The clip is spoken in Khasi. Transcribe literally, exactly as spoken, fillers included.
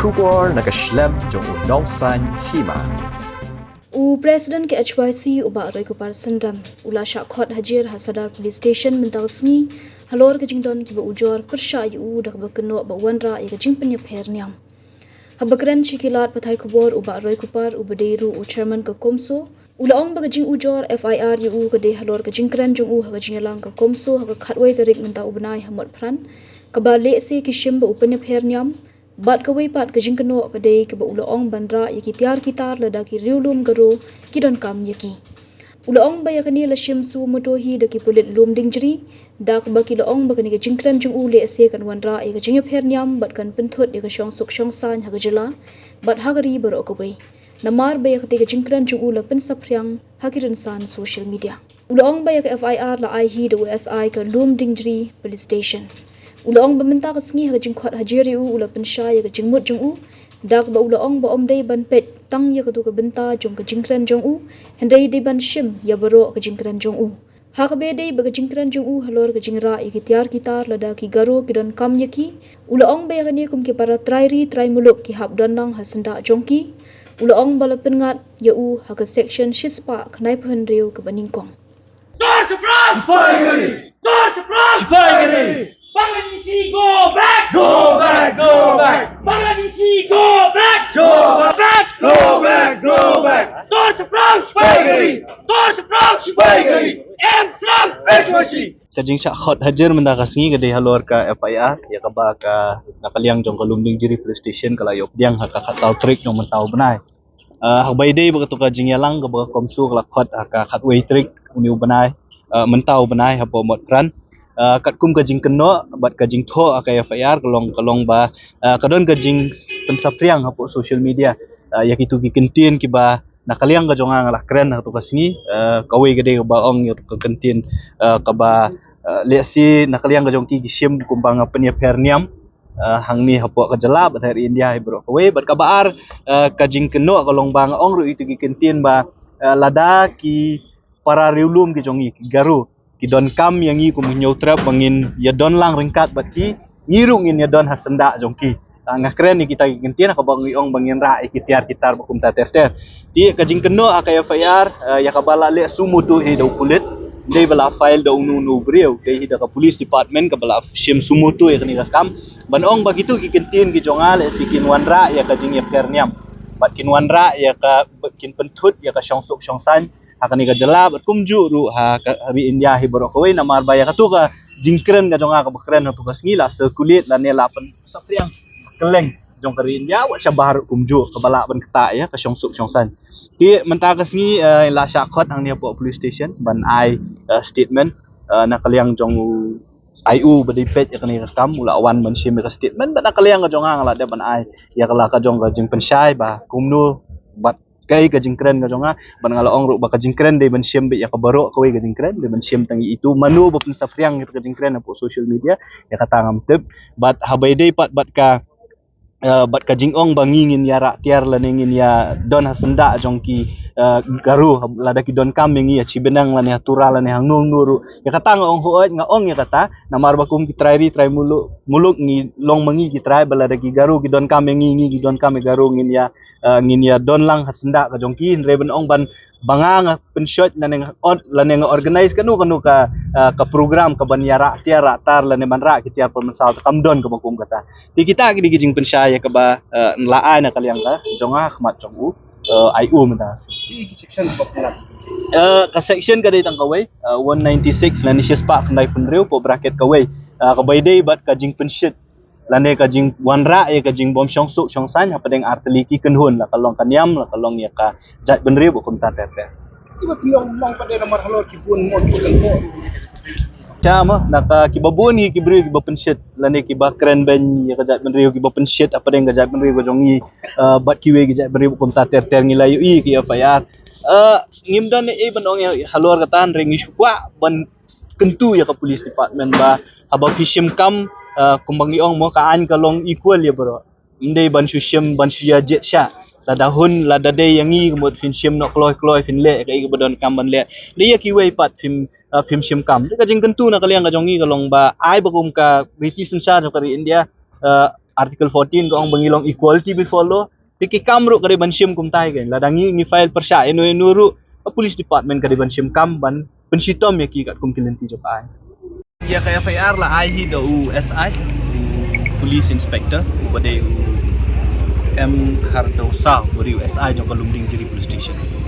Khubor na ka shlem jong u Nongsaiñ Hima. U President ka H Y C u Bah Roykupar Syndam u la shah khot hajir ha Sadar Police Station mynta ka sngi halor ka jingdon kiba ujor pyrshah ïa u da kaba kynnoh ba u wanrah ïa ka jingpynïapher niam. Haba kren sha ki lad pathai khubor u Bah Roykupar uba dei ruh u Chairman ka CoMSO, u la ong ba ka jingujor F I R ïa u ka dei halor ka jingkren jong u ha ka jingïalang ka CoMSO ha ka khatwei tarik mynta u bnai ha Motphran, kaba lehse ki shim ba u pynïapher niam, bad kawei pat ka jingkynnoh ka dei kaba u la ong ban rah ïa ki tiar ki tar lada ki riewlum Garo ki donkam ïa ki. U la ong ba ïa kane la shim suo moto hi da ki pulit Lumdiengjri, da kaba ki la ong ba kane ka jingkren jong u lehse kan wanrah ïa ka jingïapher niam bad kan pynthut ïa ka shongsuk shongsaiñ ha ka jylla bad ha ka ri baroh kawei. Namar ba ïa kata ka jingkren jong u la pynsaphriang ha ki rynsan social media. U la ong ba ïa ka F I R la ai hi da u S I ka Lumdiengjri Police Station. U la ong ba mynta ka sngi ha ka jingkhot hajir ïa u u la pynshai ïa ka jingmut jong u, da kaba u la ong ba ym dei ban peit tang ïa katu ka bynta jong ka jingkren jong u, hynrei dei ban shim ïa baroh ka jingkren jong u. Ha kaba dei ba ka jingkren jong u halor ka jingrah ïa ki tiar ki tar lada ki Garo ki donkam ïa ki, u la ong ba ïa kane kum ki para trai ri trai muluk ki hap don lang ha syndah jong ki. U la ong ba la pynngat ïa u ha ka section shispah khyndai phew hynriew kaba nyngkong. Tor Sapram! Sipai gari! Tor Sapram! Sipai gari! Bangladeshi, go back! Go back! Go back! Bangladeshi, go back! Go back! Go back! Go back! Tor Sapram! Sipai gari! Tor Sapram! Sipai gari! Em Sapram! H Y C! Ka jingshah khot hajir mynta ka sngi ka dei halor ka F I R ïa kaba ka na ka liang jong ka Lumdiengjri Police Station ka la ïoh pdiang ha ka khatsaw tarik jong mynta u bnai. Ah, haba ïadei bad katu ka jingïalang kaba ka CoMSO ka la khot ha ka khatwei tarik une u bnai, ah, mynta u bnai hapoh Motphran. Ah, katkum ka jingkynnoh bad ka jingthoh ha ka F I R ka long, ka long ba, ah, ka don ka jingpynsaphriang hapoh social media, ah, ïa kitu ki kyntien kiba na ka liang ka jong nga nga la kren ha katu ka sngi, ah, kawei ka dei kaba ong ïa katu ka kyntien, ah, kaba, ah, lehse na ka liang ka jong ki ki shim kumba nga pynïapher niam, ah, hangne hapoh ka jylla bad ha ri India hi baroh kawei. Bad kaba ar, ah, ka jingkynnoh ka long ba nga ong ruh ïa kitu ki kyntien ba, ah, lada ki para riewlum ki jong ngi ki Garo ki donkam ïa ngi kum hynñiew trep ba ngin ïa don lang ryngkat bad ki, ngi ruh ngin ïa don ha syndah jong ki. Ah, nga kren ïa kita ki kyntien ha kaba ngi ong ba ngin rah ïa ki tiar ki tar bad kumta ter ter. Te ka jingkynnoh ha ka F I R, ah, ïa kaba la leh suo moto hi da u pulit, ym dei ba la file da uno uno u briew, dei hi da ka police department kaba la shim suo moto ïa kane ka kam. Ban ong ba kitu ki kyntien ki jong nga lehse kin wanrah ïa ka jingïapher niam bad kin wanrah ïa ka, kin pynthut ïa ka shongsuk shongsaiñ ha kane ka jylla bad kumjuh ruh ha ka ri India hi baroh kawei, namar ba ïa katu ka jingkren ka jong nga kaba kren ha katu ka sngi la circulate lane la pynsaphriang ha kylleng jong ka ri India wat shabar ruh kumjuh kaba lah ban ktah ïa ka shongsuk shongsaiñ. Te mynta ka sngi, eh, la shah khot hangne hapoh police station ban ai, eh, statement, eh, na ka liang jong u I O ba dei peit ïa kane ka kam, u la wan ban shim ïa ka statement bad na ka liang ka jong nga nga la dep ban ai ïa ka la ka jong ka jingpynshai ba kumno bad kaei ka jingkren ka jong nga, bad nga la ong ruh ba ka jingkren dei ban shim beit ïa ka baroh kawei ka jingkren, dei ban shim tang ïa itu, mano ba pynsaphriang ïa ka jingkren hapoh social media, ïa kata ngam tip. Bad haba ïadei pat bad ka, eh, bad ka jingong ba ngi ngin ïa rah tiar lane ngin ïa don ha syndah jong ki, eh, Garo, lada ki donkam ïa ngi ha Chibinang lane ha Tura lane hangno hangno ruh. Ïa kata nga ong hooid, nga ong ïa kata namar ba kum ki trai ri trai muluk, muluk ngi long ma ngi ki trai, ba lada ki Garo ki donkam ïa ngi, ngi ki donkam ïa Garo, ngin ïa, eh, ngin ïa don lang ha syndah ka jong ki, hynrei ban ong ban ba nga nga pynshoh lane nga ot lane nga organize kano kano ka, eh, ka program ka ban ïa rah tiar rah tar lane ban rah ki tiar pynmynsaw, kam don kaba kum kata. Te kita ki dei ki jingpynshai ïa kaba, eh, la ai na ka liang ka jong nga ha khmat jong u, eh, I O mynta. Ki section ba pynlong. Eh, ka section ka dei tang kawei, eh, one ninety-six lane shispah khyndai phew hynriew hapoh bracket kawei. Eh, kaba ïadei bad ka jingpynshit lane ka jingwanrah ïa ka jingbym shongsuk shongsaiñ hapdeng artylli ki kynhun, la ka long ka niam, la ka long ïa ka jaitbynriew bad kumta ter ter. Kiba pynlong long pat de namar halor ki bun mo ki kynhun. Cha mo, na ka kiba bun hi ki briew kiba pynshit lane kiba kren beiñ ïa ka jaitbynriew, kiba pynshit hapdeng ka jaitbynriew ka jong ngi, eh, bad kiwei ki jaitbynriew bad kumta ter ter, ngi la ïohi ki F I R. Eh, ngim don ei ei ban ong ïa halor kata, hynrei ngi shu kwah ban kyntu ïa ka police department ba haba phi shim kam, ah, kumba ngi ong mo, ka aiñ ka long equal ïa baroh. Ym dei ban shu shim ban shu ïa jied shah. Lada hun, lada dei ïa ngi ka mut phin shim noh kloi kloi, phin leh kaei kaba donkam ban leh. Dei ïa kiwei pat phim, ah, phim shim kam. Te ka jingkyntu na ka liang ka jong ngi ka long ba ai ba kum ka riti synshar jong ka ri India, ah, Article fourteen ka ong ba ngi long equality before law. Te ki kam ruh ka dei ban shim kumta hi kein. Lada ngi ngi file pyrshah ïano ïano ruh, ka police department ka dei ban shim kam ban pynshitom ïa ki katkum ki lynti jong ka aiñ. Ïa ka F I R la ai hi da u S I, u police inspector, uba dei u M Hardousa, uba dei u S I jong ka Lumdiengjri Police Station.